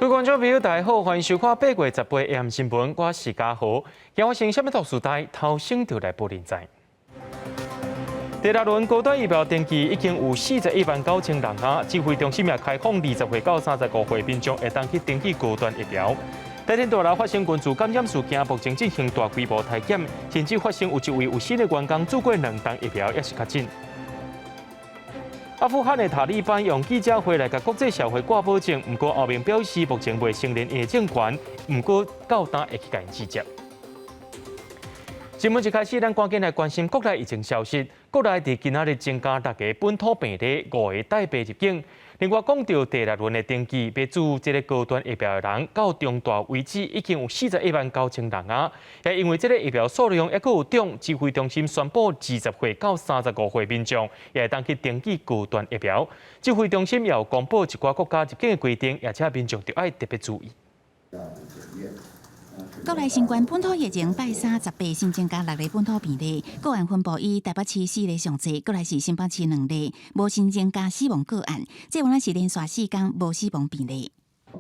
各位觀眾朋友，大家好，歡迎收看8月18 AM 新聞，我是嘉豪。今發生啥物特殊代，頭先就來報恁知。第六輪高端疫苗登記已經有41萬9千人啊，指揮中心也開放20歲到35歲民眾會當去登記高端疫苗。台電大樓發生群聚感染事件，目前進行大規模篩檢，甚至發生有一位有新的員工注過兩劑疫苗，也是確診。阿富汗的塔利班用記者會來共國際社會掛保證，毋過歐盟表示目前未承認𪜶的政權，毋過到今會去共𪜶制裁。新聞一開始，咱趕緊來關心國內疫情消息。國內佇今仔日增加六个本土病例，五个帶病入境。另外，講到第六輪的登記，欲注這个高端疫苗的人，到中大為止已經有41萬9千人啊。也因為這个疫苗數量猶閣有漲，指揮中心宣布20歲到35歲民眾也會當去登記高端疫苗。指揮中心也有公布一寡國家入境的規定，而且民眾著愛特別注意。國內新冠本土疫情拜三十八新增加六例本土病例，個案分布以台北市四例上濟，過來是新北市兩例，無新增加死亡個案。這原來是連續四工無死亡病例。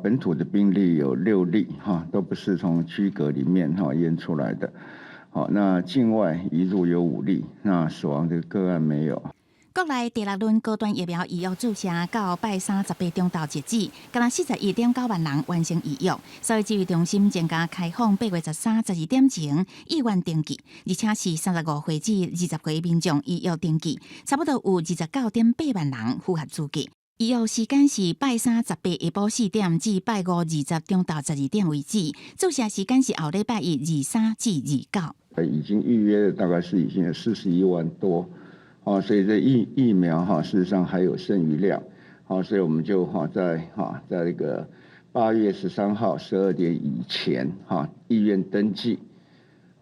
本土的病例有六例，哈，都不是從區隔裡面哈驗出來的。好，那境外移入有五例，那死亡的個案沒有。國內第六輪高端疫苗預約注射到拜三十八中晝截止，敢若41.9萬人完成預約，所以指揮中心增加開放8月1312點前意願登記，而且是35歲至20歲民眾預約登記，差不多有29.8萬人符合資格。預約時間是拜三十八下晡4點至拜五20中晝12點為止，注射時間是後禮拜一23至29。已經預約的大概是已經有41萬多。哦，所以這疫苗哈，事實上還有剩餘量，好，所以我們就哈在哈在這個8月13號12點以前哈，意願登記，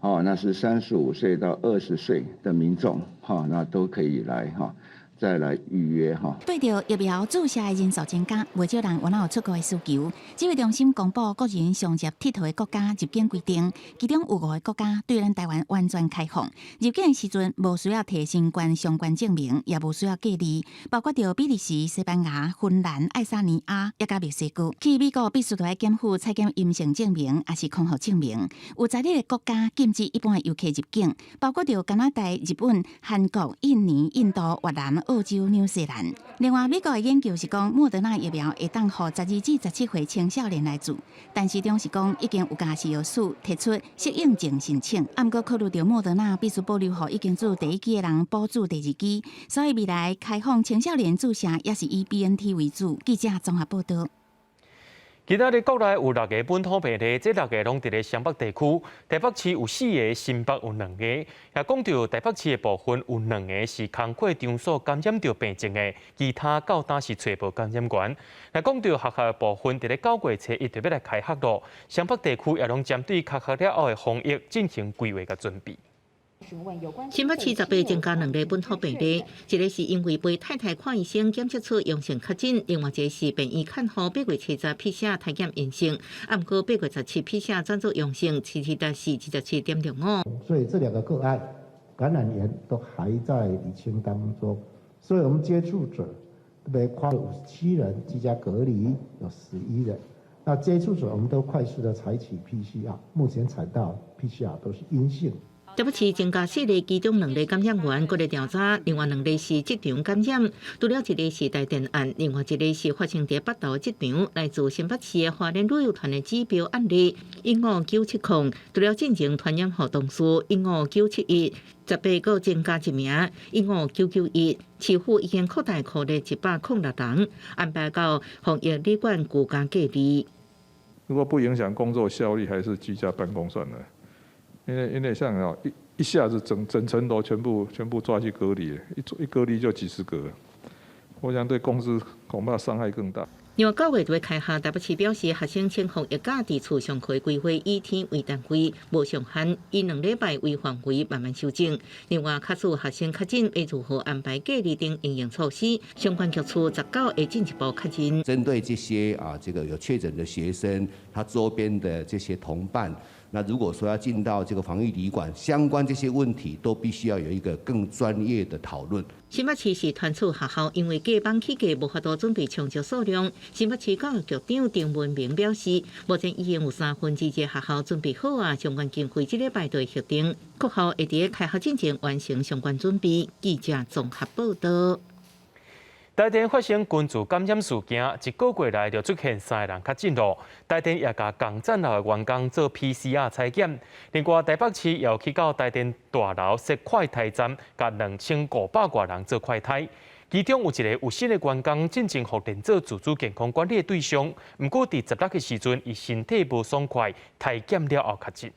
好，那是35歲到20歲的民眾哈，那都可以來哈。再來預約哈。對著疫苗注射的人數增加，袂少人原來有出國的需求。指揮中心公布個人上捷𨑨迌的國家入境規定，其中有五个國家對咱台灣完全開放，入境的時陣無需要提新冠相關證明，也無需要隔離，包括著比利時、西班牙、芬蘭、愛沙尼亞，抑佮墨西哥。去美國必須著愛檢附採檢陰性證明，抑是康復證明。有12个國家禁止一般的遊客入境，包括著加拿大、日本、韓國、印尼、印度、越南、澳洲、紐西蘭。另外，美國的研究是講，莫德納疫苗會當予12至17歲青少年來注，但是中是講已經有家食藥署提出適應症申請。啊，毋過考慮著莫德納必須保留予已經注第一劑的人補注第二劑，所以未來開放青少年注射也是以 BNT 為主。記者綜合報道。今仔日國內有六个本土病例，這六个攏佇咧雙北地區。台北市有四个，新北有兩个。也講著台北市的部分有兩个是工課場所感染著病症的，其他到今是揣無感染源。若講著學校的部分，佇咧9月初一就欲來開學囉。雙北地區也攏針對開學了後的防疫進行規劃佮準備。新北市十八增加兩例本土病例，一个是因為陪太太看醫生檢測出陽性確診，另外一個是病院看護8月70 PCR 篩檢陰性，啊，毋過8月17 PCR 轉做陽性，CT 值是27.65。所以這兩個個案感染源都還在釐清當中，所以我們接觸者特別跨57人，居家隔離有11人，那接觸者我們都快速的採取 PCR，目前採到 PCR 都是陰性。台北市增加四例，其中兩例感染源閣咧調查，另外兩例是職場感染，除了一例是台電案，另外一例是發生佇北投職場，來自新北市的花蓮旅遊團的指標案例15970，除了進前傳染予同事15971，十八閣增加一名15991，市府已經擴大擴列106人，安排到防疫旅館居家隔離。如果不影響工作效率，還是居家辦公算了。因為像哦一下子整整層樓全部抓去隔離，一隔離就幾十個，我想對公司恐怕傷害更大。另外，9月就欲開學，台北市表示，學生請防疫假佇厝上課規劃以天為單位，無上限，以2禮拜為範圍慢慢修正。另外，假使學生確診，欲如何安排隔離等因應措施，相關局處19會進一步確認。針對這些啊，這個有確診的學生，他周邊的這些同伴。那如果說要進到這個防疫旅館，相關這些問題都必須要有一個更專業的討論。新北市是團處學校，因為過放起價無法度準備充足數量。新北市教育局長丁文明表示，目前已經有2/3學校準備好啊，相關經費這禮拜就會核定，各校會佇開學進前完成相關準備。記者綜合報道。台電發生群聚感染事件，一個月內就出現三个人確診囉。台電也共工站樓的員工做 PCR 採檢。另外，台北市又去到台電大樓設快篩站，共2500外人做快篩。其中有一个有新的員工進前予列做自主健康管理的對象，毋過佇16的時陣，伊身體無爽快，篩檢了後確診。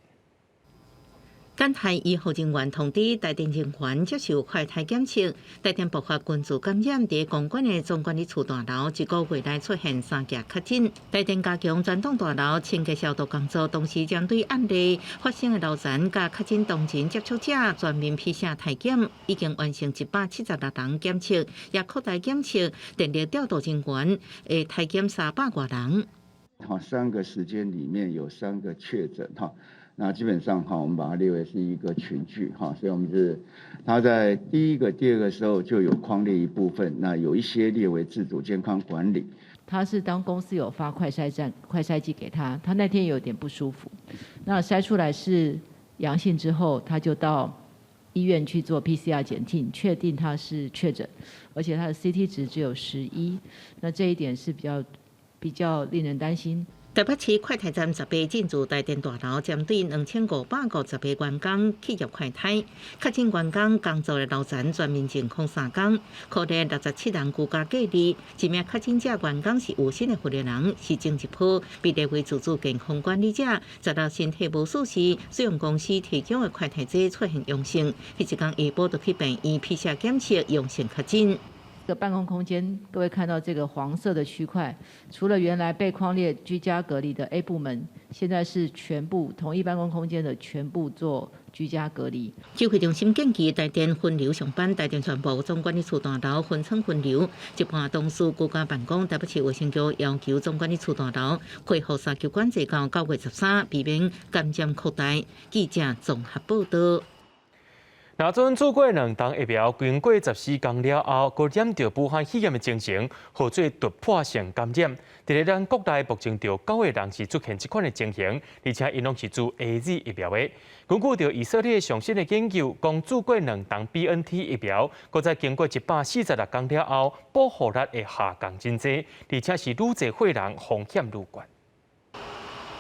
等待醫護人員通知台電人員接受快篩檢測，台電爆發群聚感染，佇公館的總管理處大樓一個月內出現三件確診。台電加強全棟大樓清潔消毒工作，同時針對案例發生的樓層佮確診同層接觸者全面 PCR 篩檢，已經完成176人檢測，也擴大檢測，電力調度人員會篩檢300外人。好，三個時間裡面有三個確診哈。那基本上哈，我們把它列為是一個群聚哈，所以我們是，他在第一個、第二個時候就有匡列一部分，那有一些列為自主健康管理。他是當公司有發快篩站、快篩劑給他，他那天有點不舒服，那篩出來是陽性之後，他就到醫院去做 PCR 檢定，確定他是確診，而且他的 CT 值只有11，那這一點是比較令人擔心。台北市快篩站18進駐台電大樓，針對2550個員工去入快篩，確診員工工作的樓層全面淨空3工，可列67人居家隔離。一名確診者員工是有薪的負責人，是前一波被列為自主健康管理者。16身體無舒適，使用公司提供的快篩劑出現陽性，彼一工下晡就去病院 PCR 檢測陽性確診。這個辦公空間，各位看到這個黃色的區塊，除了原來被匡列居家隔離的 A 部門，現在是全部同一辦公空間的全部做居家隔離。指揮中心建議台電分流上班，台電全部總管理處大樓分層分流，一半同事居家辦公。台北市衛生局要求總管理處大樓恢復三級管制到9月13，避免感染擴大。記者綜合報道。若准注過兩劑疫苗，經過14工了後，閣染著武漢肺炎的情形，號做突破性感染。佇咧咱國內目前著九個人是出現這款的情形，而且𪜶攏是注 AZ 疫苗的。根據著以色列上新的研究，講注過兩劑 BNT 疫苗，閣再經過146工了後，保護力會下降真濟，而且是愈濟歲人風險愈懸。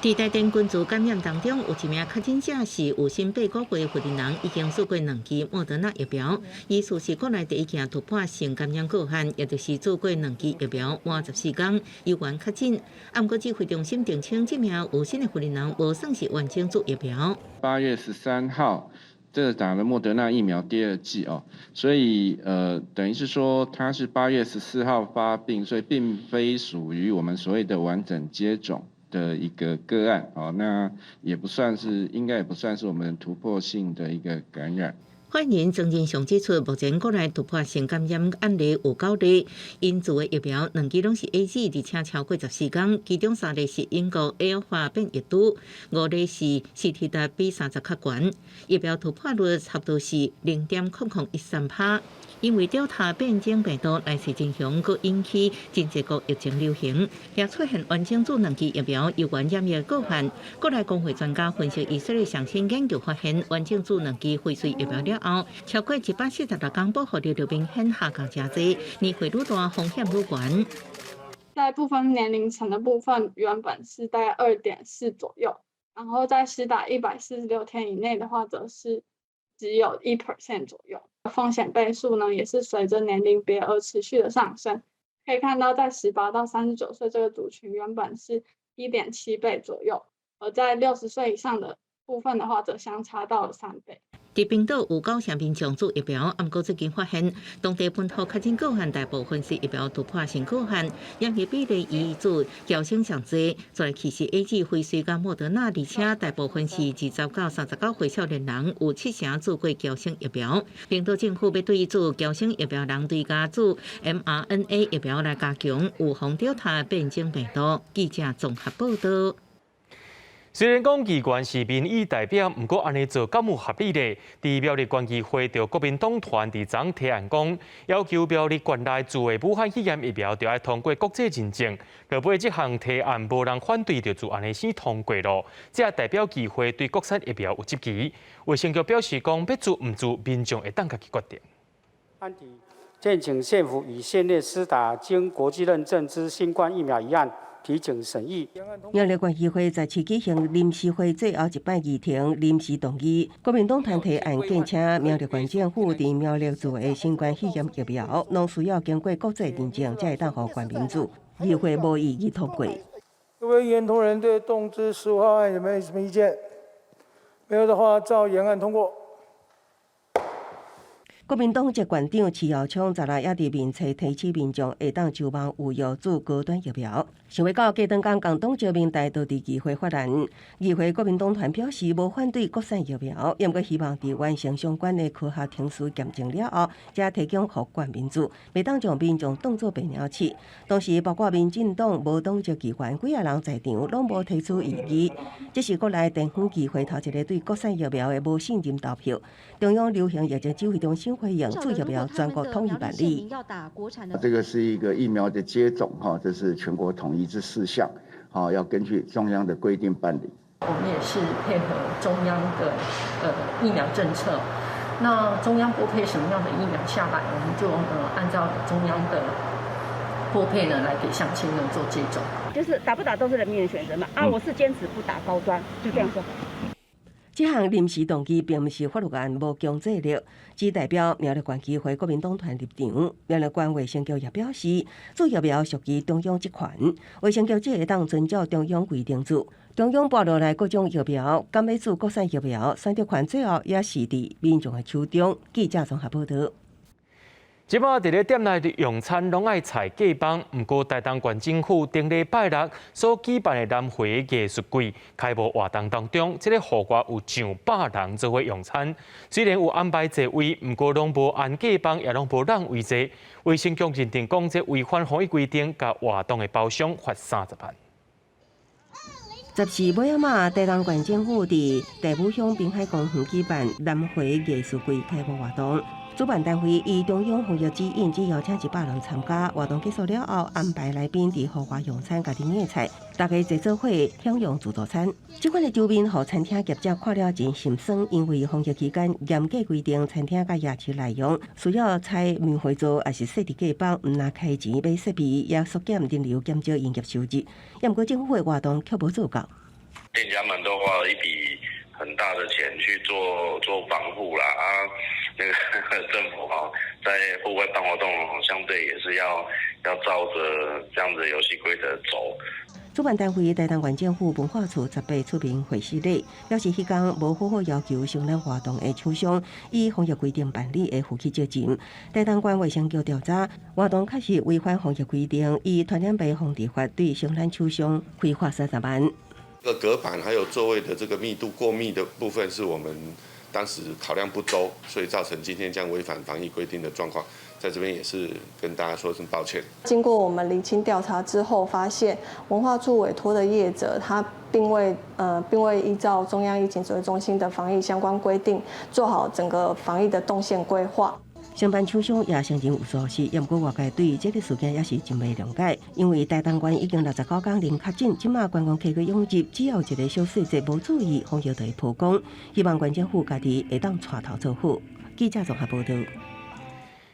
佇台電群聚感染當中，有一名確診者是有薪8個月負責人，已經注過兩劑莫德納疫苗。伊屬是國內第一件突破性感染個案，也就是注過兩劑疫苗滿14工，猶原確診。毋過指揮中心澄清，這名有薪的負責人無算是完整注疫苗。 8月13號，這個打了莫德納疫苗第二劑哦，所以等於是說他是8月14號發病，所以並非屬於我們所謂的完整接種的一個個案哦，那也不算是，應該也不算是我們突破性的一個感染。發言人莊人祥指出，目前國內突破性感染案例有九例，𪜶注的疫苗兩劑攏是 AZ，而且超過14工，其中三例是英國 Alpha 變異株，五例是 CT 值比30較懸，疫苗突破率差不多是0.0013%。因為 Delta 變種病毒來勢真兇，閣引起真濟國疫情流行，也出現完整注兩劑疫苗猶原染疫個案。國內公衛專家分析以色列上新研究發現，完整注兩劑輝瑞疫苗了後，超過146工保護力就明顯下降誠濟，年歲愈大風險愈懸。在不分年齡層的部分，原本是大概2.4左右，然後在施打146天以內的話，則是只有1% 左右。風險倍數呢，也是隨着年齡別而持續的上升。可以看到，在18到39歲這個族群，原本是1.7倍左右，而在60歲以上的部分的話，則相差到了3倍。佇冰島有九成民眾注疫苗，毋過最近發現當地本土確診個案大部分是疫苗突破性個案，染疫比例以注嬌生上濟。再來其實 AZ、輝瑞佮莫德納，而且大部分是20到39歲少年人，有七成注過嬌生疫苗。冰島政府欲對注嬌生疫苗人追加注 mRNA 疫苗來加強預防 Delta 變種病毒。記者綜合報道。雖然講議員是民意代表，毋過按呢做敢有合理咧？佇苗栗縣議會，著國民黨團佇昨提案講，要求苗栗縣內注的武漢肺炎疫苗著愛通過國際認證。落尾這項提案無人反對，就按呢先通過囉。這代表議會對國產疫苗有質疑。衛生局表示講，欲注毋注，民眾會當家己決定。建請縣府以縣內施打經國際認證之新冠疫苗一案提請審議。苗栗縣議會17舉行臨時會最後一擺議程臨時動議，國民黨團提案建請苗栗縣政府佇苗栗注的新冠肺炎疫苗，攏需要經過國際認證，才會當予縣民注。議會無異議通過。各位議員同仁對動資15號案有沒有什麼意見？沒有的話，照原案通過。國民黨籍縣長徐耀昌十六也佇面冊提醒民眾，會當就望預約注高端疫苗。想欲到隔頓工共黨籍民代都佇議會發言，議會國民黨團表示無反對國產疫苗，毋過希望佇完成相關的科學程序驗證了後，才提供予縣民注，袂當將民眾當做白鳥鼠。同時，包括民進黨無黨籍議員幾仔人在場，攏無提出異議。這是國內地方議會頭一个對國產疫苗的無信任投票。中央流行疫情指揮中心回應，注疫苗全國統一辦理。這個是一個疫苗的接種，哈，這是全國統一之事項，好，要根據中央的規定辦理。我們也是配合中央的疫苗政策，那中央撥配什麼樣的疫苗下來，我們就按照中央的撥配呢來給鄉親呢做接種。就是打不打都是人民的選擇嘛。啊，我是堅持不打高端，就這樣說。這項臨時動議並毋是法律案，無強制力，只代表苗栗縣議會國民黨團立場。苗栗縣衛生局也表示，注疫苗屬於中央職權，衛生局只會當遵照中央規定做。中央撥落來各種疫苗，敢欲注國產疫苗，選擇權最後也是佇民眾的手中。記者綜合報導。這擺佇咧店內用餐攏愛踩隔板，毋過台東縣政府頂禮拜六所舉辦的南迴藝術季開幕活動當中，這个戶外有上百人做伙用餐。雖然有安排座位，毋過攏無安隔板，也攏無讓位坐。衛生局認定講，這違反防疫規定，共活動的包廂罰30萬。14尾仔馬，台東縣政府佇大武鄉濱海公園舉辦南迴藝術季開幕活動。主辦單位依中央防疫指引，只邀請100人參加。活動結束了後，安排來賓佇戶外用餐，家己捏菜，大家坐做伙享用自助餐。這款的場面，予餐廳業者看了真心酸，因為防疫期間嚴格規定，餐廳佮夜市內用需要採棉花座，抑是設置隔板，毋但開錢買設備，也縮減人流，減少營業收入。也毋過政府的活動卻無做到。店家們都花了一筆很大的錢去做做防護啦，啊，那個政府哈在戶外辦活動，相對也是要照着這樣子遊戲規則走。主辦單位台東縣政府文化處18出面回釋禮，表示彼工無好好要求承辦活動的廠商依防疫規定辦理，會負起責任。台東縣衛生局調查，活動確實違反防疫規定，依傳染病防治法對承辦廠商開罰30萬。這個隔板還有座位的這個密度過密的部分，是我們當時考量不周，所以造成今天這樣違反防疫規定的狀況，在這邊也是跟大家說聲抱歉。經過我們釐清調查之後，發現文化處委託的業者，他並未依照中央疫情指揮中心的防疫相關規定，做好整個防疫的動線規劃。承辦廠商也承認有疏失，毋過外界對這个事件也是真袂諒解，因為台東縣已經69工零確診，這馬觀光客閣湧入，只要一个小細節無注意，風險就會曝光。希望縣政府家己會當帶頭做好。記者綜合報導。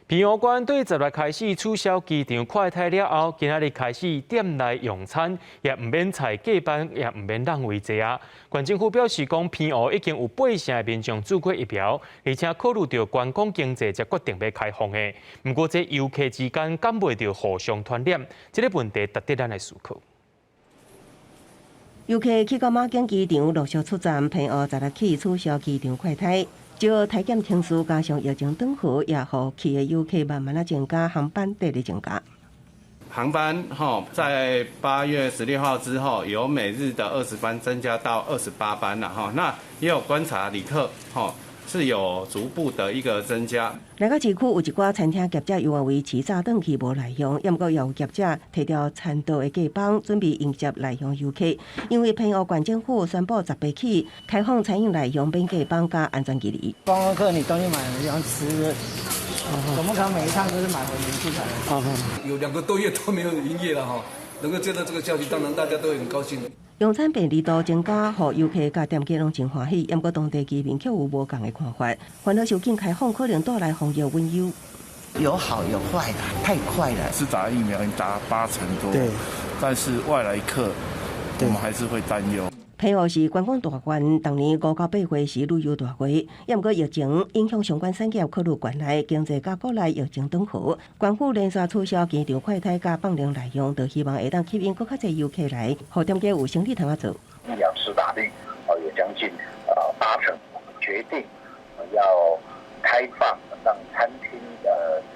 澎湖縣對10月開始取消機場快篩了後，今仔日開始店內用餐也毋免踩隔板，也毋免讓位坐啊。縣政府表示講，澎湖已經有8成的民眾注過疫苗，而且考慮著觀光經濟才決定欲開放的。毋過這遊客之間敢袂著互相傳染，這个問題值得咱來思考。遊客去到馬景機場陸續出站，澎湖16起取消機場快篩。這個篩檢程序加上疫情轉好，也予去的遊客慢慢仔增加，航班綴咧增加。航班哈，在8月16號之後，由每日的20班增加到28班了哈。那也有觀察旅客哈，是有逐步的一個增加。來到市區有一寡餐廳業者猶原維持早轉去無內用，猶毋過有業者提著餐桌的隔板，準備迎接內鄉遊客。因為澎湖縣政府宣布18起開放餐飲內用免隔板佮安全距離。觀光客你東西買了想吃，怎麼可能每一趟都是買回民宿來？有2個多月都沒有營業了哈，能夠接到這個消息，當然大家都很高興。用餐便利度增加，予遊客佮店家攏真歡喜。毋過當地居民卻有無仝的看法。煩惱受緊開放可能帶來防疫隱憂。有好有壞的，太快了。施打疫苗已經打8成多，對，但是外來客，我們還是會擔憂。澎湖是觀光大縣，逐年5到8月是旅遊大月，猶毋過疫情影響相關產業，考慮縣內經濟佮國內疫情轉好，縣府連續取消機場快篩佮放靈內用，就希望會當吸引閣較濟遊客來，予店家有生意通仔做。疫苗施打率有將近8成，決定要開放，讓餐廳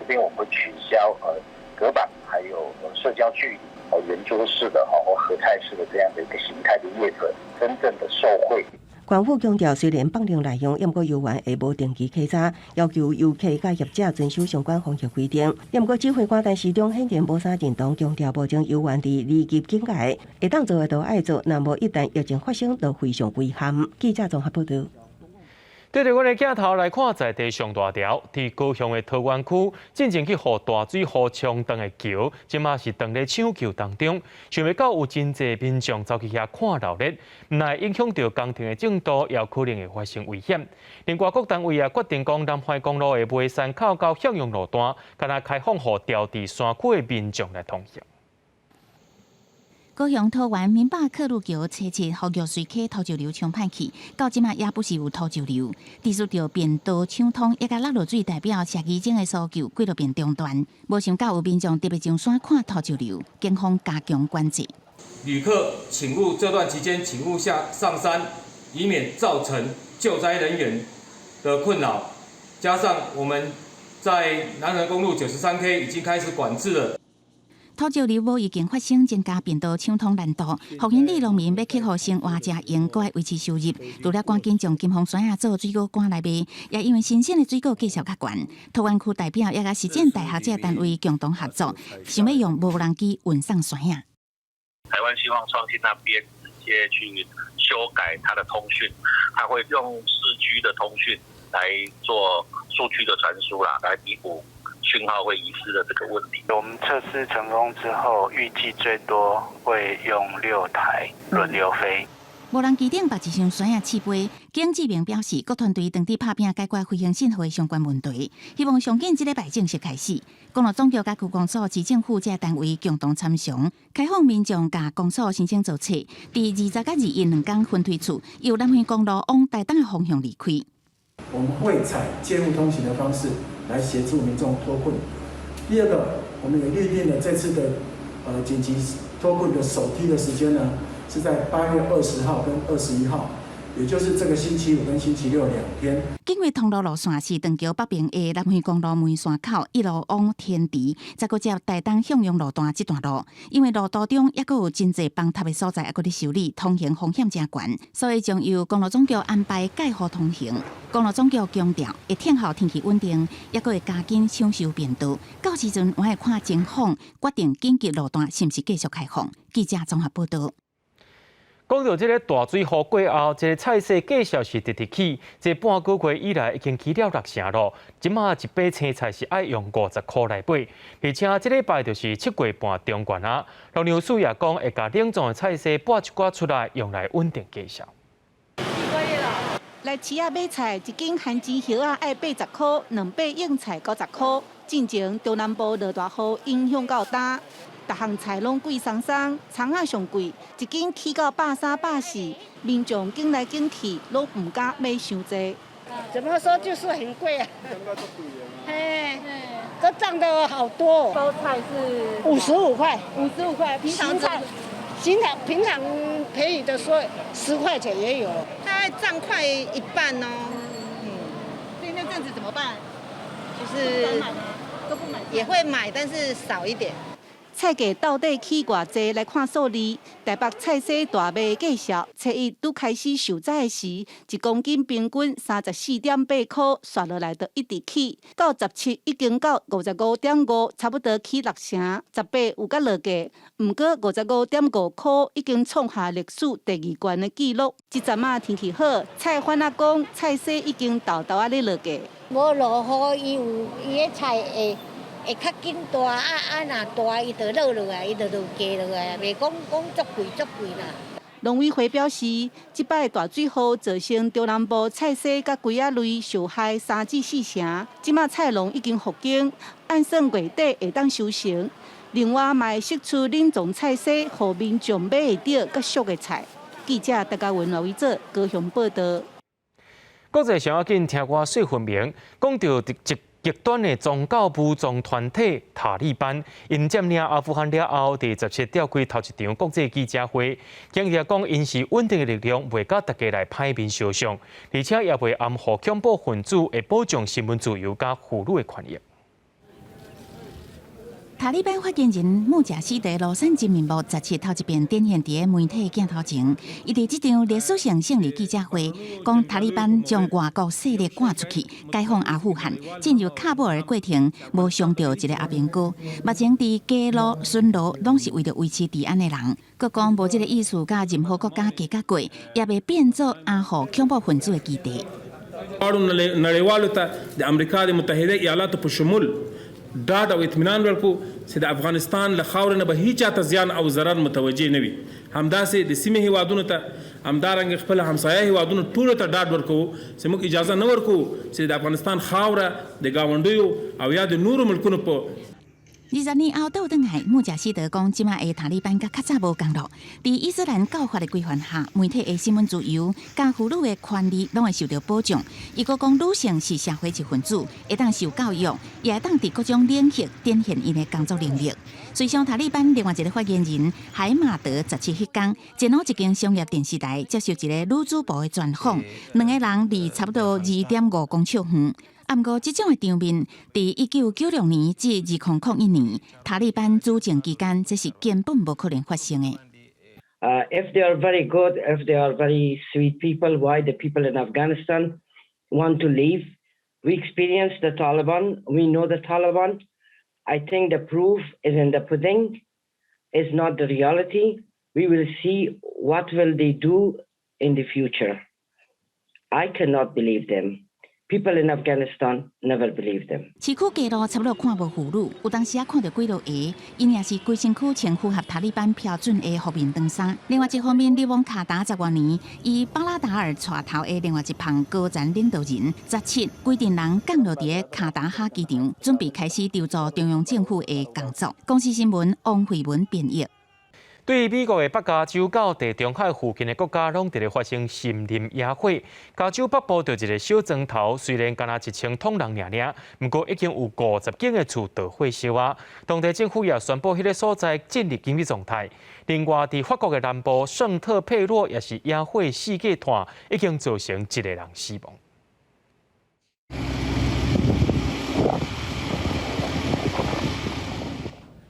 這邊我們會取消隔板，還有社交距離。圓桌式的或合菜式的這樣的一個形態的業者，真正的受惠。官府強調，雖然放靈內用，猶毋過遊園會無定期檢查，要求遊客佮業者遵守相關防疫規定。猶毋過指揮官陳時中顯然無啥認同，強調目前遊園佇二級警戒，會當做的都愛做，若無一旦疫情發生，就非常遺憾。記者綜合報導。對著阮的鏡頭來看，在地上大條，佇高雄的桃園區，進前去予大水雨沖斷的橋，這馬是斷咧搶救當中。想袂到有真濟民眾走去遐看鬧熱，毋但影響著工程的進度，也可能會發生危險。另外，各單位也決定講，南環公路的梅山口到向陽路段，干焦開放予調佇山區的民眾來通行。高雄桃園民百客路橋初七予玉穗溪土石流沖歹去，到這馬也不時有土石流，持續著便道搶通，也共落落水代表謝議政的搜救幾落遍中斷。無想到有民眾特別上山看土石流，警方加強管制。旅客請勿這段期間請勿下上山，以免造成救災人員的困擾。加上我們在南橫公路93K 已經開始管制了。土石流無已經發生，增加便道搶通難度。福興里農民欲克服生活食用，閣愛維持收入，除了趕緊將金鳳山仔做水果乾來賣，也因為新鮮的水果價數較懸。桃園區代表也佮實踐大學這个單位共同合作，想欲用無人機運送山仔。台灣希望創新那邊直接去修改它的通訊，它會用4G 的通訊來做數據的傳輸啦，來彌補訊號會遺失的這個問題。我們測試成功之後，預計最多會用6台輪流飛。無人機頂綁一箱山仔試飛，景志明表示，各團隊當地拍拚解決飛行信號的相關問題，希望上緊這禮拜正式開始。公路總局佮區公所、市政府這單位共同參詳，開放民眾共公所申請做冊，佇20佮21兩工分推出，由南橫公路往台東的方向離開。我們會採借物通行的方式來協助民眾脫困。第二個，我們也預定了這次的緊急脫困的首梯的時間呢，是在8月20號跟21號，也就是這個星期五跟星期六2天。警衛通路路線是斷橋北邊的南橫公路梅山口一路往天池，再閣接台東向陽路段這段路，因為路途中猶閣有真濟崩塌的所在，猶閣咧修理，通行風險誠懸，所以將由公路總局安排蓋護通行。公路總局強調，會等候天氣穩定，猶閣會加緊搶修便道。到時陣還會看情況，決定緊急路段是毋是繼續開放。記者綜合報導。講到這个大水雨過後，這个菜市價數是直直起，這半個月以來已經起了6成咯。這馬一把青菜是愛用50箍來買，而且這禮拜就是7月半中旬啊。農糧署也講會共冷藏的菜市撥一寡出來，用來穩定價數。來市仔買菜，一斤番薯葉仔愛80箍，兩把莧菜50箍。進前中南部落大雨，影響到今。逐項菜攏貴桑桑，蔥仔上貴，一斤起到130、140，民眾揀來揀去，攏毋敢買傷濟。怎麼說就是很貴啊？嘿，都漲得好多。包菜是55塊，55塊，平常菜，平常便宜的時候10塊錢也有，大概漲快一半哦。所以那陣子怎麼辦？就是都不買，也會買，但是少一點。菜價到底起偌濟？來看數字。台北菜市大賣繼續，初一拄開始售菜的時，一公斤平均34.8箍，煞落來就一直起，到17已經到55.5，差不多起6成。18有較落價，毋過55.5箍已經創下歷史第二懸的紀錄。這陣仔天氣好，菜販仔講菜市已經沓沓仔咧落價。無落雨，伊有伊的菜會。會較緊大啊啊！若大，伊就落落來，伊就落價落來，袂講講足貴足貴啦。農委會表示，這擺大水雨造成中南部菜市佮瓜仔類受害3至4成。這馬菜農已經復耕，按算月底會當收成。另外，嘛會釋出冷藏菜市，予民眾買會著較俗的菜。記者戴家文、羅維哲高雄報導。國際上要緊聽我說分明，講著極端的宗教武裝團體塔利班，𪜶佔領阿富汗了後，佇17召開頭一場國際記者會，強調講𪜶是穩定的力量，袂佮大家來歹面相向，而且也袂掩護恐怖分子，會保障新聞自由佮婦女的權益。塔利班發言人穆賈希德廬山真面目17頭一遍展現佇媒體鏡頭前，伊佇這場歷史性勝利記者會，講塔利班將外國勢力趕出去，解放阿富汗，進入喀布爾過程無傷著一个阿兵哥。目前佇街路巡邏攏是為著維持治安的人，閣講無這个意思，佮任何國家計較過，也袂變做掩護恐怖分子的基地。 نړیوالو ته د امریکا د متحده ایالاتو په شمول ډاډ او اطمینان ورکو چې د افغانستان له خاورې نه به هیچا ته زیان او ضرر متوجه نه وي. همداسې د سیمې هیوادونو ته، همدارنګه خپل همسایه هیوادونو ټولو ته ډاډ ورکوو چې موږ اجازه نه ورکوو چې د افغانستان خاوره د ګاونډیو او یا د نورو ملکونو په 20年後倒轉來，穆賈希德講，這馬的塔利班佮較早無仝囉。佇伊斯蘭教法的規範下，媒體的新聞自由、佮婦女的權利攏會受著保障。伊閣講，女性是社會一分子，會當受教育，也會當佇各種領域展現𪜶的工作能力。隨上塔利班另外一个發言人海馬德17彼工前往一間商業電視台接受一个女主播的專訪，兩个人離差不多2.5公尺遠。啊，毋過這種的場面，佇1996年至2001年塔利班主政期間，這是根本無可能發生的。 If they are very good, if they are very sweet people, why the people in Afghanistan want to leave? We experienced the Taliban. We know the Taliban. I think the proof is in the pudding. It's not the reality. We will see what will they do in the future. I cannot believe them. People in Afghanistan never believe them. 市區街路差不多看無婦女，有當時仔看著幾落个，𪜶也是規身軀穿符合塔利班標準的覆面長衫。另外一方面，流亡卡達十外年，以巴拉達爾帶頭的另外一旁高層領導人，17規陣人降落佇个卡達哈機場，準備開始籌組中央政府的工作。公視新聞王慧文編譯。對美國的北加州到地中海附近的國家，攏佇咧發生森林野火。加州北部就一个小莊頭，雖然干焦1000統人爾爾，毋過已經有50間的厝著火燒啊。當地政府也宣布彼个所在進入緊急狀態。另外，佇法國的南部聖特佩洛也是野火四界湠，已經造成一个人死亡。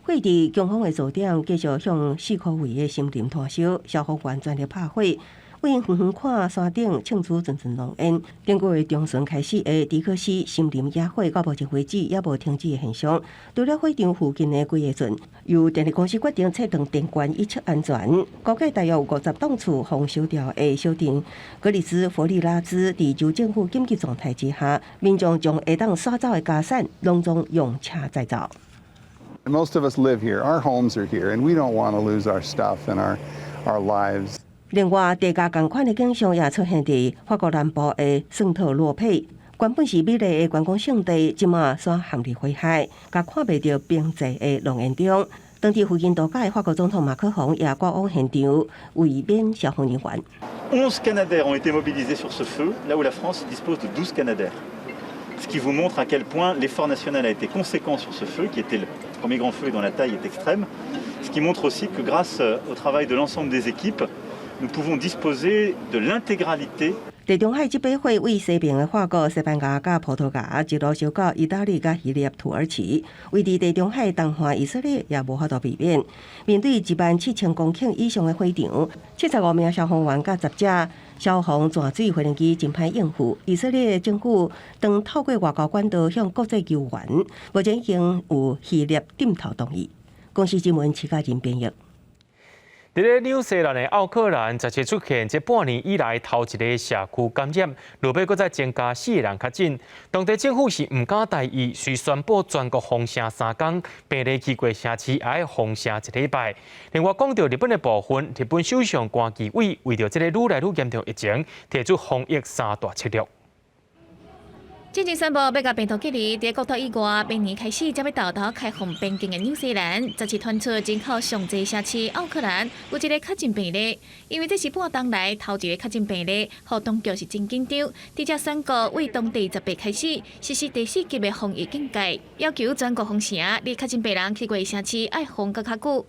火佇強風的數點，繼續向四箍圍的森林拖燒，消防員全力拍火。為遠遠看山頂衝出陣陣濃煙。頂個月中旬開始的迪克斯森林野火，到目前為止猶無停止的現象。除了火場附近的幾个鎮，由電力公司決定切斷電源以策安全。估計大約有50棟厝予燒掉的小鎮格里斯弗利拉茲，佇州政府緊急狀態之下，民眾將會當徙走的家產攏總用車載走。 Most of us live here. Our homes are here, and we don't want to lose our stuff and our lives. 另外，地價仝款的景象也出現佇法國南部的聖特羅佩，原本是美麗的觀光勝地，這馬煞陷入火海，共看袂著平靜的濃煙中。當地附近度假的法國總統馬克宏也趕往現場慰勉消防人員。 11 Canadairs ont été mobilisés sur ce feu, là où la France dispose de 12 Canadairs. Ce qui vous montre à quel point l'effort national a été conséquent sur ce feu, qui était le premier grand feu et dont la taille est extrême. Ce qui montre aussi que grâce au travail de l'ensemble des équipes, Nous pouvons disposer de l'intégralité。地中海這把火對西爿的法國、西班牙佮葡萄牙，一路燒到意大利佮希臘、土耳其，位佇地中海東岸以色列也無法度避免。面對1萬7千公頃以上的火場，75名消防員佮10架消防潛水飛行機真歹應付。以色列政府當透過外交管道向國際求援，目前已經有希臘點頭同意。公視新聞徐嘉仁編譯。佇咧紐西蘭的奧克蘭，17出現這半年以來頭一个社區感染，落尾閣再增加四个人確診。當地政府是毋敢大意，遂宣布全國封城3工，病例去過城市也愛封城一禮拜。另外，講到日本的部分，日本首相關機偉為著這个愈來愈嚴重疫情，提出防疫三大策略。進前宣布欲共病毒隔離，佇國土以外，明年開始才欲沓沓開放邊境的紐西蘭，十七傳出人口上濟城市奧克蘭有一个確診病例，因為這是半冬來頭一个確診病例，予當局是真緊張，直接宣告對當地18開始實施第四級的防疫警戒，要求全國封城，你確診病人去過的城市愛封閣較久。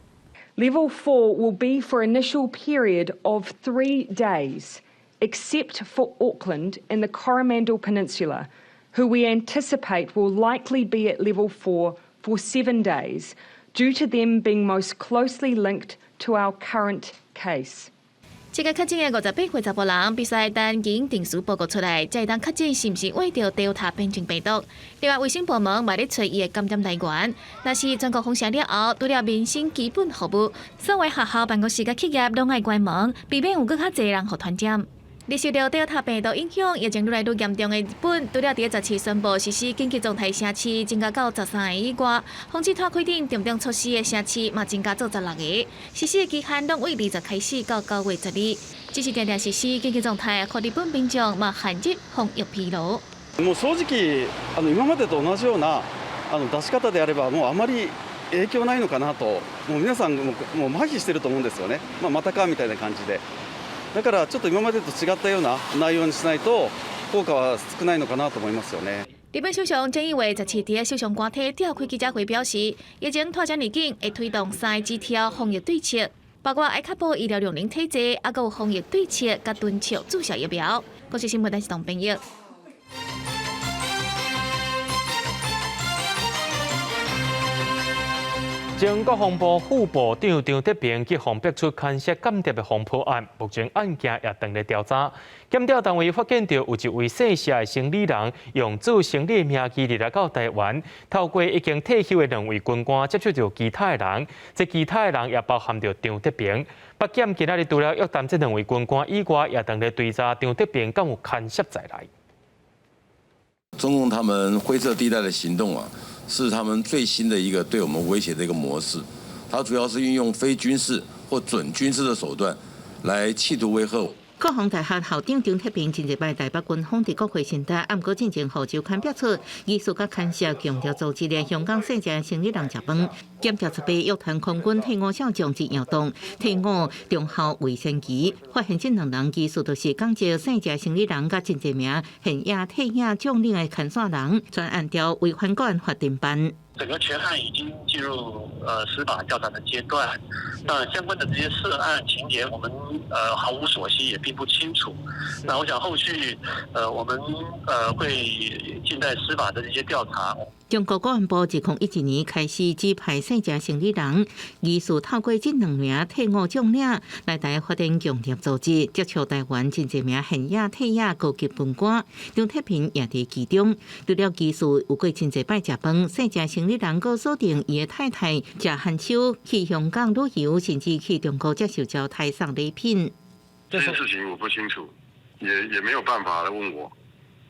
Level 4 will be for initial period of 3 days, except for Auckland and the Coromandel Peninsula, who we anticipate will likely be at level 4 for 7 days, due to them being most closely linked to our current case. 這个確診的58歲查埔人，必須等基因定序報告出來，才會當確診是毋是秽著 Delta 變種病毒。另外，衛生部門嘛咧揣伊的感染來源。若是全國封城了後，除了民生基本服務，所有學校、辦公室佮企業攏愛關門，避免有閣較濟人予傳染。而受到 Delta 病毒影響，疫情愈來愈嚴重的日本，除了佇17宣布實施緊急狀態城市增加到13个以外，防止拖開等重點措施的城市嘛增加做16个，實施的期限攏對20開始到9月12。只是定定實施緊急狀態，予日本民眾嘛陷入防疫疲勞。もう正直今までと同じような出し方であればもうあまり影響ないのかなと、もう皆さんももう麻痺してると思うんですよね。まあまたかみたいな感じで。だからちょっと今までと違ったような内容にしないと効果は少ないのかなと思いますよね。日本首相菅義偉17佇首相官邸召開記者會表示，疫情拖遮爾緊，會推動三个指標防疫對策，包括愛確保醫療量能體制，猶閣有防疫對策，佮敦促注射疫苗。公視新聞，陳世東編譯。前國防部副部長張德平去予逼出牽涉間諜的風波案，目前案件也正咧調查。檢調單位發現著有一位姓謝的生理人，用做生理的名義入來到台灣，透過已經退休的兩位軍官接觸著其他的人，這其他的人也包含著張德平。北檢今仔日除了約談這兩位軍官以外，也正咧追查張德平敢有牽涉在內。中共他們灰色地帶的行動啊，是他們最新的一個對我們威脅的一個模式，它主要是運用非軍事或準軍事的手段，來企圖威嚇。國防大學校長張德平前一擺台北軍方佇國會陳詞，毋過進前予周刊爆出，疑似佮牽涉共諜組織的香港細隻生理人食飯，檢調十八約談空軍退伍少將陳耀東、退伍中校魏先奇，發現這兩人疑似就是港籍細隻生理人佮真濟名現役退役將領的牽線人，全按照違反國安法偵辦。整個全案已經進入司法調查的階段，那相關的這些涉案情節，我們毫無所悉，也並不清楚。那我想後續我們會靜待司法的這些調查。中國國安部2011年開始指派細隻生理人，疑似透過這兩名退伍將領來台發展共諜組織，接觸台灣真濟名現役退役高級軍官，張德平也佇其中。除了疑似有過真濟擺食飯，細隻生理人閣鎖定伊的太太謝涵秋去香港旅遊，甚至去中國接受招待送禮品。這件事情我不清楚，也沒有辦法來問我，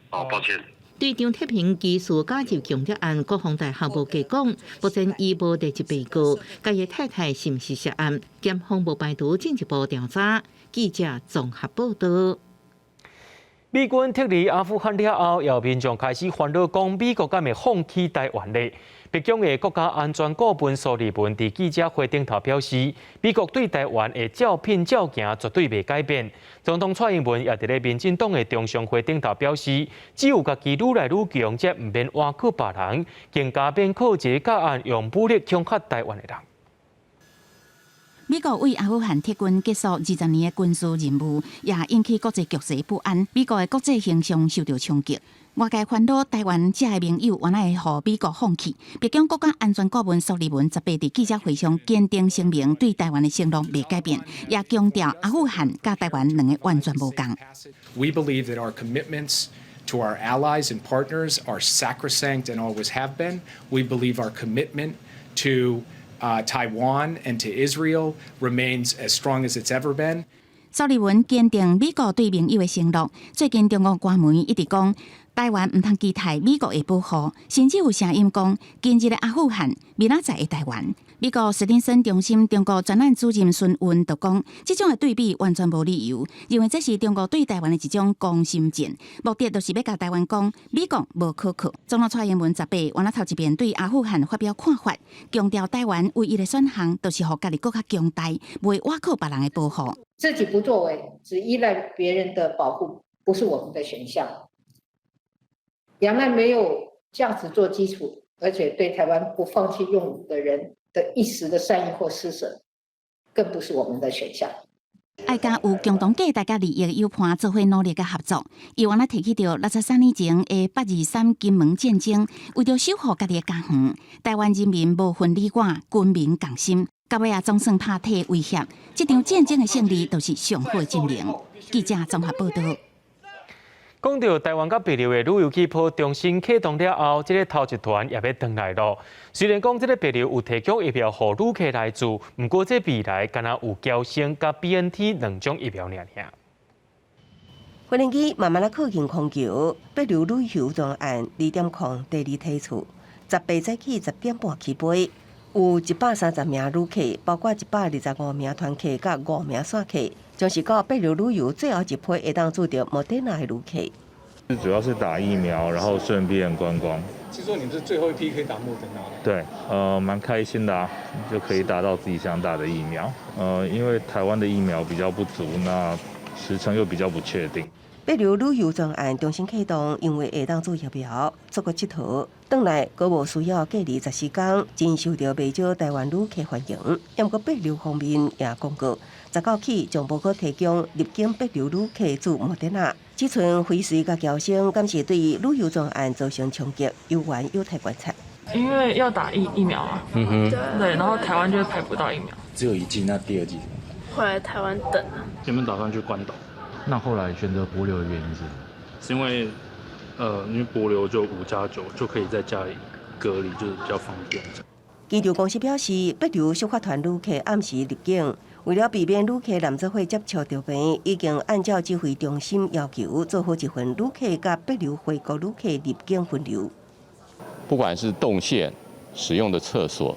哦，抱歉。對張德平疑似加入共諜案，國防大學無加講，目前伊無列入被告，佮伊太太是毋是涉案，檢方無排除進一步調查。記者綜合報道。美軍撤離阿富汗了後，有民眾開始煩惱，講美國敢會放棄台灣咧？白宮的國家安全顧問蘇利文佇記者會頂頭表示，美國對台灣會照拼照行，絕對袂改變。總統蔡英文也佇咧民進黨的中常會頂頭表示，只有家己愈來愈強，才毋免倚靠別人，更加免靠一个夾案用武力恐嚇台灣的人。美國對阿富汗撤軍結束20年的軍事任務，也引起國際局勢不安。美國的國際形象受到衝擊。外界煩惱台灣遮的盟友，原來會予美國放棄。白宮國家安全顧問蘇利文十八佇記者會上堅定聲明，對台灣的承諾袂改變，也強調阿富汗佮台灣兩个完全無仝。 We believe that our commitments to our allies and partners are sacrosanct and always have been. We believe our commitment to Taiwan and to Israel remains as strong as it's ever been. 蘇利文堅定美國對盟友的承諾。最近中國官媒一直講，台灣毋通期待美國的保護，甚至有聲音講，今日的阿富汗，明仔載的台灣。美國史汀森中心中國專案主任孫運就講，這種的對比完全無理由，認為這是中國對台灣的一種攻心戰，目的就是欲共台灣講美國無可靠。總統蔡英文十八，原來頭一遍對阿富汗發表看法，強調台灣唯一的選項，就是予家己閣較強大，袂倚靠別人的保護。自己不作為，只依賴別人的保護，不是我們的選項。兩岸沒有價值做基礎，而且對台灣不放棄用武的人的一時的善意或施捨，更不是我們的選項。愛佮有共同價值佮利益的友伴做伙努力佮合作。伊原來提起著63年前的823金門戰爭，為著守護家己的家園，台灣人民無分你我，軍民共心，到尾仔總算拍退威脅。這場戰爭的勝利，就是上好的證明。記者綜合報導。講到台灣佮帛琉的旅遊氣泡重新啟動了後，這个頭一團也欲轉來囉。雖然講這个帛琉有提供疫苗予旅客來注，毋過這未來敢若有嬌生佮 BNT 兩種疫苗爾爾。飛行機慢慢仔靠近空橋，帛琉旅遊專案2.0第二梯次，18早起10點半起飛，有130名旅客，包括125名團客佮五名散客，將是到帛琉旅遊最後一批會當注著莫德納的旅客。主要是打疫苗，然後順便觀光。聽說你們是最後一批可以打莫德納的。對，蠻開心的啊，就可以打到自己想打的疫苗。因為台灣的疫苗比較不足，那時程又比較不確定。帛琉旅遊專案重新啟動，因為會當注疫苗出國𨑨迌，轉來閣無需要隔離14天，真受著袂少台灣旅客歡迎。毋過帛琉方面也公告，19起將無閣提供入境帛琉旅客注莫德納。這陣輝瑞佮嬌生，敢是對旅遊專案造成衝擊，猶原有待觀察。因為要打疫苗啊，對，然後台灣就排不到疫苗。只有一劑，那第二劑怎麼辦？回來台灣等啊。原本打算去關島。那後來選擇帛琉的原因是？是因為帛琉就5加9就可以在家裡隔離，就是比較方便。機場公司表示，帛琉出發團旅客暗時入境，為了避免旅客濫做伙接觸著病，已經按照指揮中心要求做好一份旅客佮帛琉回國旅客入境分流。不管是動線、使用的廁所，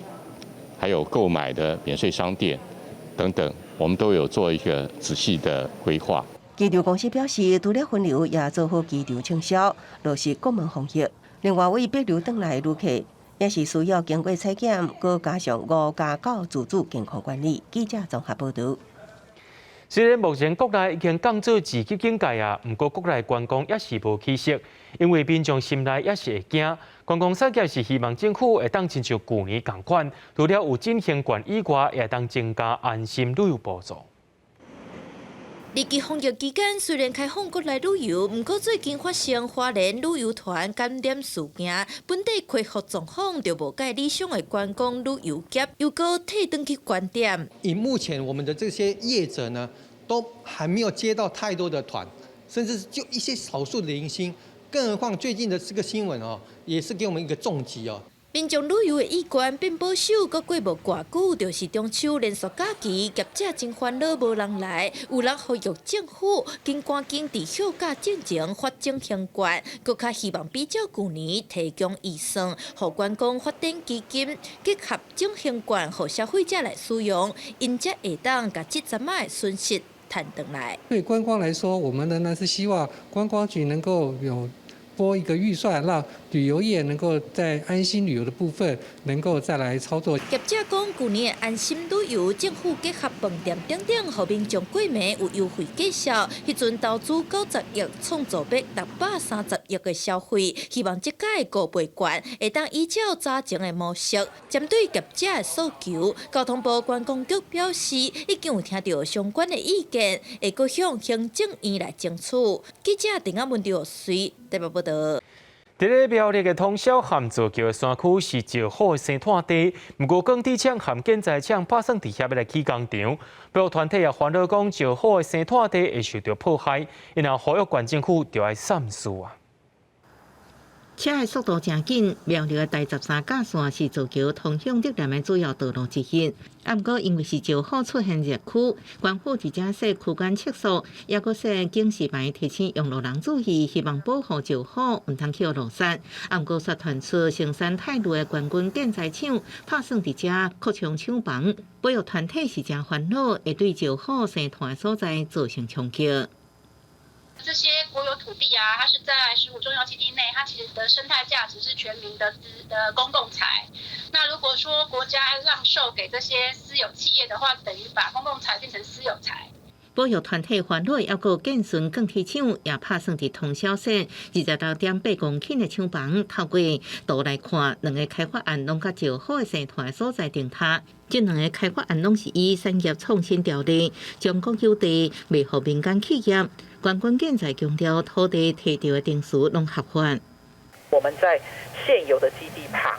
還有購買的免稅商店等等，我們都有做一個仔細的規劃。機場公司表示，除了分流，也做好機場清消，落實國門防疫。另外，對帛琉轉來的旅客，也是需要經過採檢，閣加上5加9自主健康管理。記者綜合報導。雖然目前國內已經降做二級警戒啊，毋過國內觀光猶是無起色，因為民眾心內猶是會驚。觀光產業是希望政府會當親像舊年仝款，除了有振興券以外，也會當增加安心旅遊補助。二級防疫期間，雖然開放國內旅遊，毋過最近發生花蓮旅遊團感染事件，本地恢復狀況就無蓋理想的觀光旅遊業，又閣退轉去原點。以目前我們的這些業者呢，都還沒有接到太多的團，甚至就一些少數的零星，更何況最近的這個新聞哦，也是給我們一個重擊哦。民眾旅遊的意願變保守，閣過無偌久，就是中秋連續假期，業者真煩惱無人來。有人呼籲政府緊趕緊佇休假進前發振興券，閣較希望比照舊年提供預算，予觀光發展基金結合振興券，予消費者來使用，𪜶才會當共這陣仔的損失趁轉來。對觀光來說，我們仍然是希望觀光局能夠有撥一個預算，讓旅遊業能夠在安心旅遊的部分能夠再來操作。業者講，舊年的安心旅遊，政府結合飯店等等，予民眾過暝有優惠介紹。彼陣投資90億，創造欲630億的消費。希望這屆五倍券會當依照早前的模式，針對業者的訴求，交通部觀光局表示，已經有聽著相關的意見，會閣向行政院來爭取。記者鄭亞文劉隨台北報導。佇咧苗栗的通霄和造橋的山區是石虎的生態地，毋過鋼鐵廠和建材廠拍算佇遐欲來起工廠，保育團體也煩惱講石虎的生態地會受著破壞，因而呼籲縣政府著愛三思啊。車的速度誠緊，苗栗的台13甲線是造橋通向竹南的主要道路之一。啊，毋過因為是石虎出現熱區，縣府佇遮設區間測速，抑閣設警示牌提醒用路人注意，希望保護石虎毋通去予路殺。啊，毋過煞傳出成山泰路的冠軍建材廠拍算佇遮擴充廠房，保育團體是誠煩惱，會對石虎生態所在造成衝擊。這些國有土地啊，它是在石虎重要基地內，它其實的生態價值是全民的資的公共財。那如果說國家讓售給這些私有企業的話，等於把公共財變成私有財。保育團體煩惱，抑閣建順鋼鐵廠也拍算佇通霄設26.8公頃的廠房，透過圖來看，兩個開發案攏佮石虎的生態所在頂塌。這兩個開發案攏是依產業創新條例，將國有地賣予民間企業。冠軍建材強調，土地提著的程序攏合法。我們在現有的基地旁，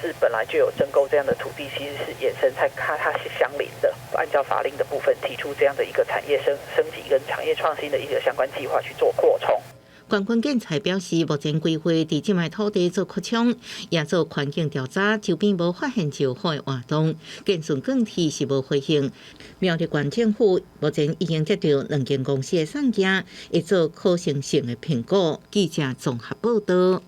是本來就有徵購這樣的土地，其實是衍生在它是相鄰的。按照法令的部分提出這樣的一個產業升級跟產業創新的一個相關計劃去做擴充。冠軍建材表示，目前規劃佇這塊土地做擴充，也做環境調查，周邊無發現石虎的活動。建順鋼鐵是無回應。苗栗縣政府目前已經接著兩間公司的送件，會做可行性的評估。記者綜合報導。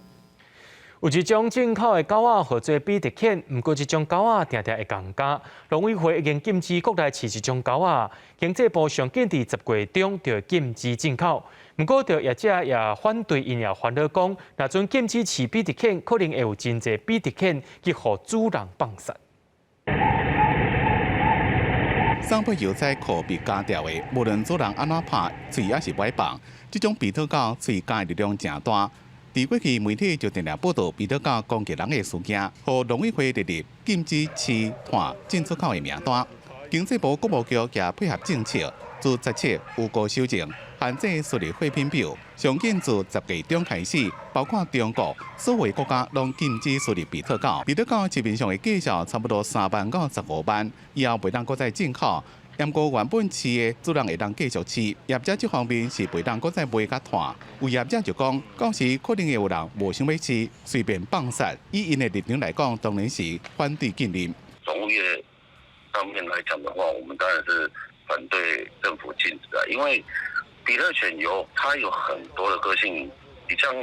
有一種進口的狗仔號做比特犬，毋過這種狗仔定定會仝咬。農委會已經禁止國內飼這種狗仔，經濟部上緊佇10月中就禁止進口。毋過，著業者也反對，𪜶也煩惱講，若準禁止飼比特犬，可能會有真濟比特犬去予主人放殺。送被油菜苦被咬著的，無論主人按怎拍，喙也是袂放。這種比特狗喙咬的力量誠大。佇過去媒體就定定報導比特狗攻擊人的事件，予農委會列入禁止飼湠進出口的名單。經濟部國務局也配合政策，自17有過修正，限制輸入貨品表。上緊自10月中開始，包括中國所有國家攏禁止輸入比特狗。比特狗市面上的價數差不多3萬到15萬，以後袂當閣再進口。毋過原本飼的主人會當繼續飼，業者這方面是袂當閣再賣佮湠。有業者就講，到時可能會有人無想欲飼，隨便放殺。以𪜶的立場來講，當然是反對禁令。寵物業上面來講的話，我們當然是反對政府禁止啊，因為比特犬有它有很多的個性，你像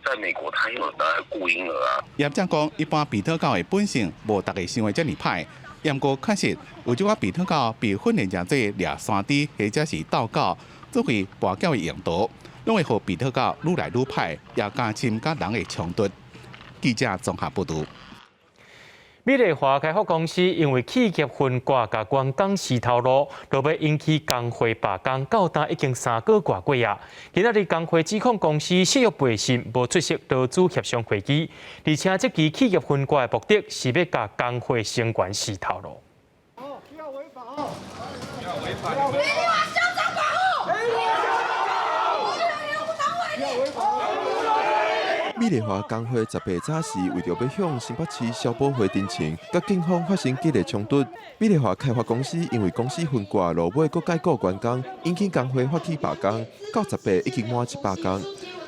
在美國，它有拿來顧嬰兒啊。業者講，一般比特狗的本性無逐家想的遮爾歹。毋過確實有這款比特狗被訓練成做掠山豬或者是鬥狗，作為跋筊的用途，攏會予比特狗愈來愈歹，也加深佮人的衝突。記者綜合報導。美麗華開發公司因為企業分割共員工死頭路，落尾引起工會罷工，到今已經3個外過啊。今仔日工會指控公司失約背信，無出席勞資協商會議，而且這期企業分割的目的是欲共工會成員死頭路。不要違法！不要違法！美麗華囂張跋扈！不要違法！美麗華工會18早時為著欲向新北市消保會陳情，佮警方發生激烈衝突。美麗華開發公司因為公司分割，落尾閣解雇員工，引起工會發起罷工，到18已經滿100工。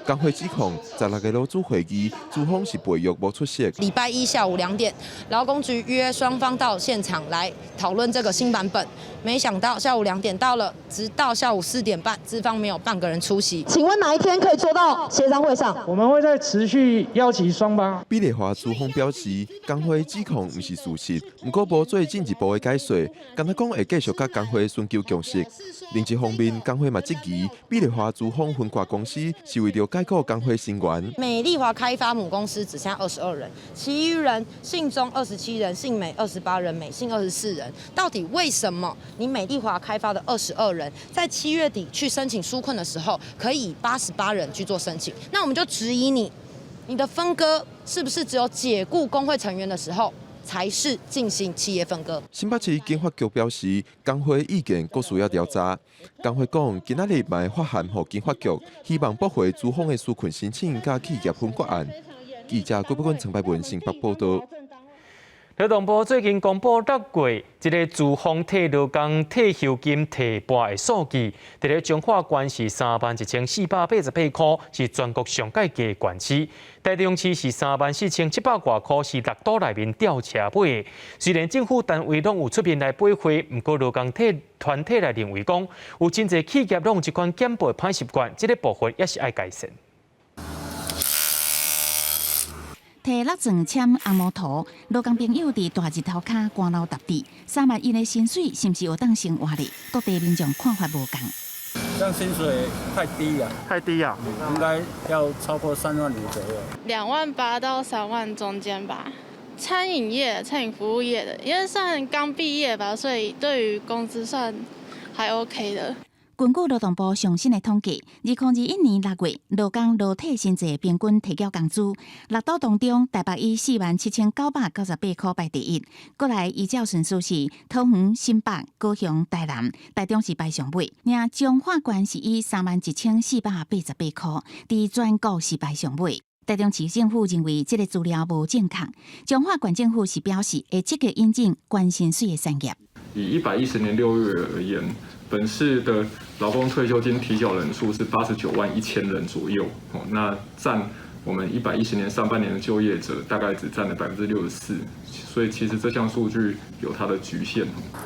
工會指控16个勞資會議，資方是背約無出席。禮拜一下午2點，勞工局約雙方到現場來討論這個新版本，沒想到下午2點到了，直到下午4點半，資方沒有半個人出席。請問哪一天可以坐到協商會上？我們會再持續邀請雙方。美麗華資方表示，工會指控毋是事實，毋過無做進一步的解說，干焦講會繼續佮工會尋求共識。另一方面，工會嘛質疑美麗華資方分割公司是為著解雇工會成員。美麗華開發母公司只剩22人，其餘人信中27人，信美28人，美信24人。到底為什麼你美麗華開發的二十二人在7月底去申請紓困的時候，可以以88人去做申請？那我們就質疑你，你的分割是不是只有解雇工會成員的時候，才是進行企業分割。新北市經發局表示，工會意見閣需要調查。工會講，今仔日嘛會發函予經發局，希望駁回資方的紓困申請佮企業分割案。記者郭伯君、陳柏文新北報道。勞動部最近公布6月這个資方替勞工退休金提撥的數據，佇咧彰化縣是31,488箍，是全國上蓋低的縣市；台中市是34,700外箍，是六都內面吊車尾。雖然政府單位攏有出面來配合，毋過勞工體團體來認為講，有真濟企業攏有這款減撥的歹習慣，這个部分也是愛改善。提六鑽簽紅毛塗，勞工朋友佇大日頭跤寒流沓滴，3萬1的薪水是毋是有當生活咧？各地民眾看法無仝。這樣薪水太低啊！太低啊！應該要超過3萬5左右。2萬8到3萬中間吧。餐飲業、餐飲服務業的，因為算剛畢業吧，所以對於工資算還 OK 的。根據勞動部上新的統計，2021年6月，勞工勞退薪資平均提繳工資，六都當中台北以47,998箍排第一，過來依照順序是桃園、新北、高雄、台南，台中是排上尾。爾彰化縣是以31,488箍，佇全國是排上尾。台中市政府認為這个資料無正確，彰化縣政府是表示會積極引進懸薪水的產業。以110年6月而言，本市的勞工退休金提繳人數是89萬1千人左右，哦，那佔我們110年上半年的就業者大概只佔了64%，所以其實這項數據有它的局限。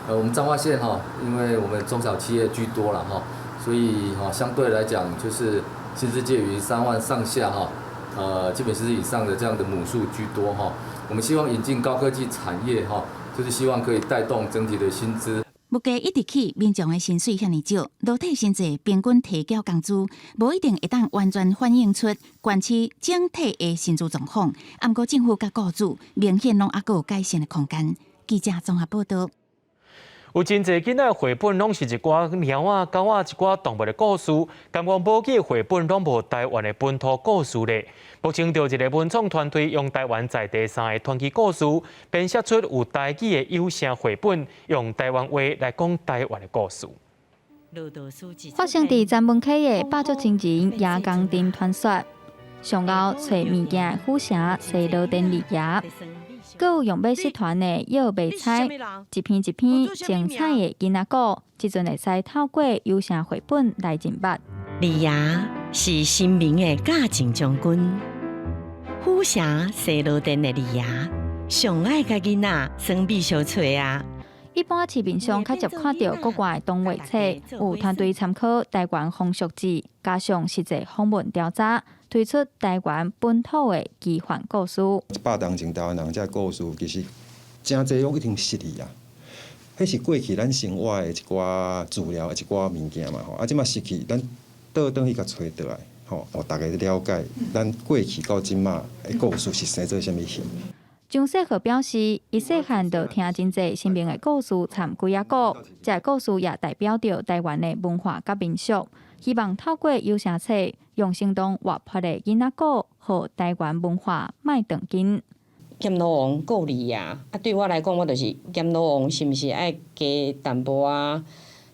我們彰化縣哈，因為我們中小企業居多了哈，所以哈相對來講就是薪資介於3萬上下哈，基本薪資以上的這樣的母數居多哈。我們希望引進高科技產業哈，就是希望可以帶動整體的薪資。物價一直起，民眾的薪水遐爾少，勞退薪資平均提繳工資，無一定會當完全反映出縣市整體的薪資狀況。毋過政府佮雇主明顯攏猶閣有改善的空間。記者綜合報道。有真濟囡仔繪本攏是一寡貓仔、狗仔、一寡動物的故事，感覺無幾個繪本攏無台灣的本土故事咧。目前，就一个文創團隊用台灣在地三个傳奇故事，編寫出有台語的有聲繪本，用台灣話來講台灣的故事。發生佇曾文溪的百足真人爺公鎮傳說，上後揣物件的虎城西螺典二爺，閣有用欲失傳的藥袂猜，一篇一篇精彩的囡仔故，這陣會使透過有聲繪本來認捌。二爺是神明的駕靖將軍，虎城西螺殿的二爺上愛共囡仔耍秘相揣仔。一般市面上較捷看著國外的動畫冊，有團隊參考台灣風俗誌，加上實際訪問調查，推出台灣本土的奇幻故事。100年前台灣人這故事，其實誠濟攏已經失去啊。彼是過去咱生活的一寡資料、一寡物件嘛吼。啊，這馬失去，咱倒轉去共揣倒來，吼，予大家了解咱過去到這馬的故事是生做啥物形。張世和表示，伊細漢就聽真濟神明的故事，參鬼仔故，這个故事也代表著台灣的文化佮民俗。希望透過有聲冊，用生動活潑的囡仔故，予台灣文化莫斷根。閻羅王顧二爺，啊，對我來講，我就是閻羅王是毋是愛加淡薄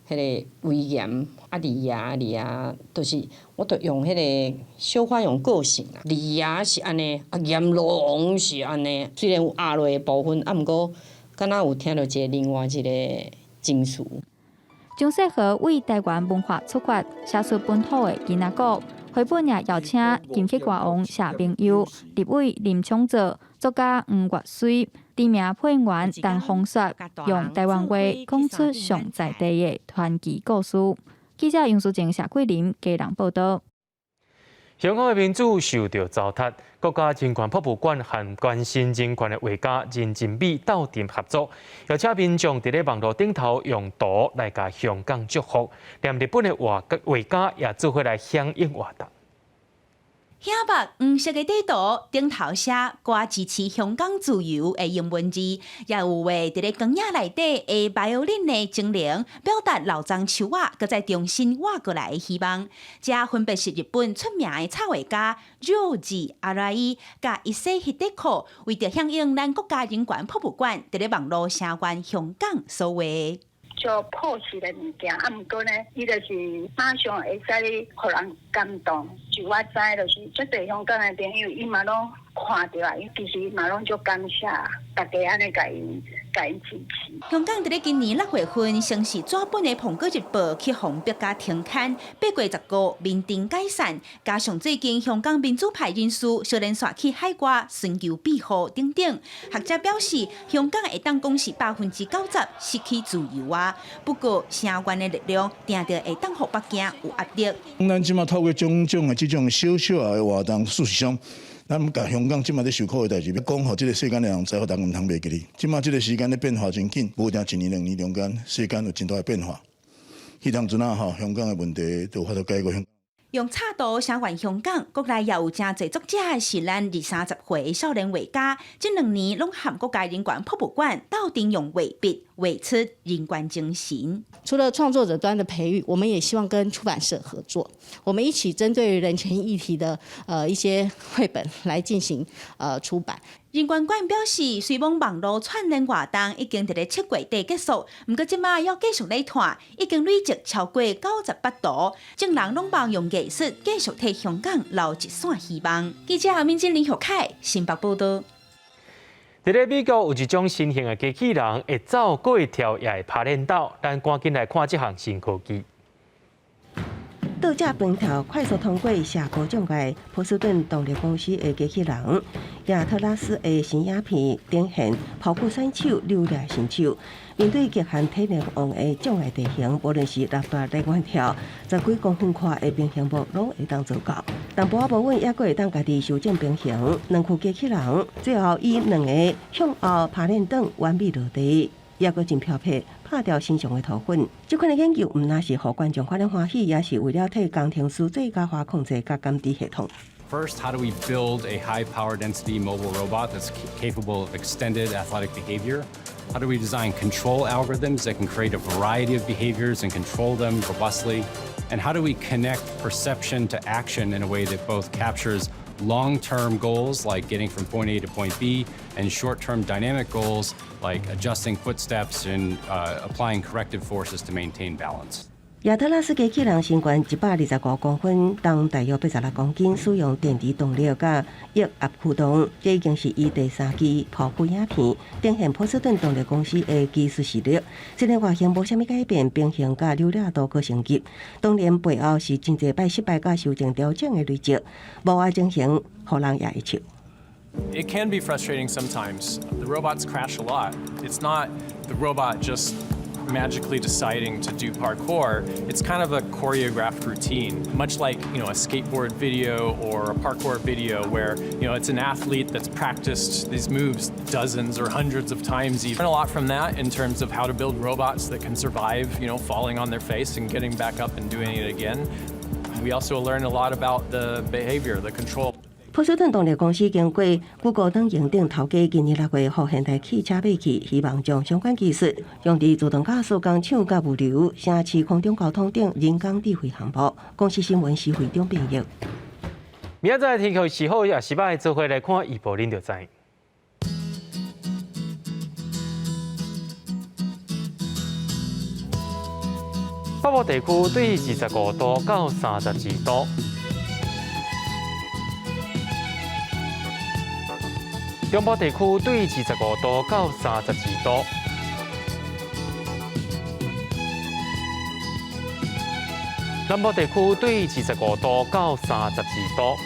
仔彼个威嚴？啊，二爺二爺，就是我就用彼个小可用個性啊。二爺是按呢，啊，閻羅王是按呢。雖然有壓落的部分，啊，毋過敢若有聽著一个另外一个情緒。張世和為台灣文化出發，寫出本土的囡仔故。繪本也邀請金曲歌王謝明佑、立委林昶佐、作家黃月水、知名配音員陳風雪，用台灣話講出上在地的傳奇故事。記者楊淑靜、謝桂林家人報道。香港的民主受著糟蹋，國家人權博物館和關心人權的畫家任真美鬥陣合作，邀請民眾佇咧網路頂頭用圖來共香港祝福，連日本的畫畫家也做伙來響應活動。顯白黃色的底圖頂頭寫歌支持香港自由的英文字，也有畫佇咧光影內底的 violin 的精靈，表達老樟樹仔閣再重新活過來的希望。這分別是日本出名的插畫家 Ryoji Arai 佮伊世 Hideko 為著響應咱國家人權博物館佇咧網路聲援香港所畫。足樸實的物件，啊，毋過呢，伊就是馬上會使予人感動。就我知，就是足濟香港的朋友，伊嘛攏看著啊，伊其實嘛攏足感謝大家按呢共𪜶支持。香港佇咧今年6月份，先是紙本的《蘋果日報》去予逼甲停刊，8月15面臨解散，加上最近香港民主派人士相連紲去海外尋求庇護等等，學者表示，香港會當講是90%失去自由啊。不過聲援的力量，定定會當予北京有壓力。咱這馬透過種種的這種小小的活動，事實上，咱共香港這馬咧受苦的代誌，欲講予這個世間的人知，予大家毋通袂記得。這馬這個時間咧變化真緊，無一定一年兩年中間，世間有真大的變化。彼當陣啊吼，香港的問題就有法度解決。用插圖聲援香港，國內也有誠濟作者是咱二三十歲的少年畫家，這兩年攏和國家人權博物館鬥陣用畫筆畫出人權精神。除了創作者端的培育，我們也希望跟出版社合作，我們一起針對人權議題的一些繪本來進行出版。人權館表示，雖罔網路串聯活動已經佇咧7月底結束，毋過這馬猶繼續咧湠，已經累積超過98幅，眾人攏望用藝術繼續替香港留一線希望。記者阿敏珍、林學凱新北報導。佇咧美國有一種新型的機器人，會走、閣會跳，也會拍練鬥。咱趕緊來看這項新科技。倒車蹦跳，快速通過社交障礙。波士頓動力公司的機器人亞特拉斯的新影片展現跑酷選手扭力身手。面對極限體能王的障礙地形，無論是六大單元跳，十幾公分寬的平衡木攏會當做到。淡薄仔無穩，猶閣會當家己修正平衡。兩驅機器人最後以兩个向後拋鏈轉完美落地，猶閣真飄撇，拍掉身上的塗粉。這款的研究毋但是予觀眾看了歡喜，也是為了替工程師做優化控制佮感知系統。 First, how do we build a high power density mobile robot that's capable of extended athletic behavior? How do we design control algorithms that can create a variety of behaviors and control them robustly? And how do we connect perception to action in a way that both captures long-term goals like getting from point A to point B and short-term dynamic goals like adjusting footsteps and applying corrective forces to maintain balance? 亞特拉斯機器人身懸125公分，重大約86公斤，使用電池動力佮液壓驅動。這已經是伊第三支跑酷影片，展現波士頓動力公司的技術實力。雖然外形無啥物改變，平衡佮扭力都閣升級。當然背後是真濟擺失敗佮修正調整的累積，無愛進行，予人也會笑。 It can be frustrating sometimes. The robots crash a lot. It's not the robot just magically deciding to do parkour. It's kind of a choreographed routine, much like a skateboard video or a parkour video where it's an athlete that's practiced these moves dozens or hundreds of times. You learn a lot from that in terms of how to build robots that can survive falling on their face and getting back up and doing it again. We also learn a lot about the behavior, the control. 波士頓動力公司經過 Google 等認定頭家，今年6月予現代汽車買去，希望將相關技術用佇自動駕駛工廠佮物流、城市空中交通等人工智慧項目。公視新聞施惠中編譯。明仔載天氣是好抑是䆀，做伙來看預報，恁就知。北部地區對25度到32度。中部地區對25度到32度。南部地區對25度到32度。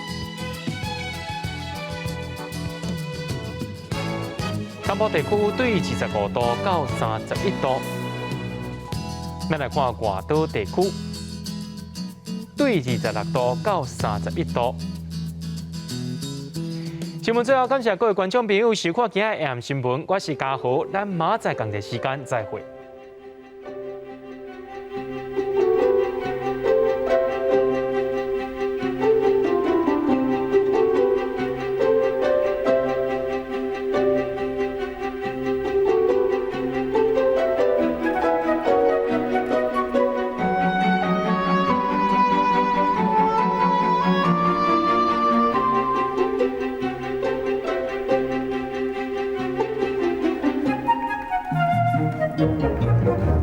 東部地區對25度到31度。咱來看外島地區，對26度到31度。新聞最後，感謝各位觀眾朋友收看今仔 AM 新聞，我是嘉豪，咱明仔載仝一時間再會。聞。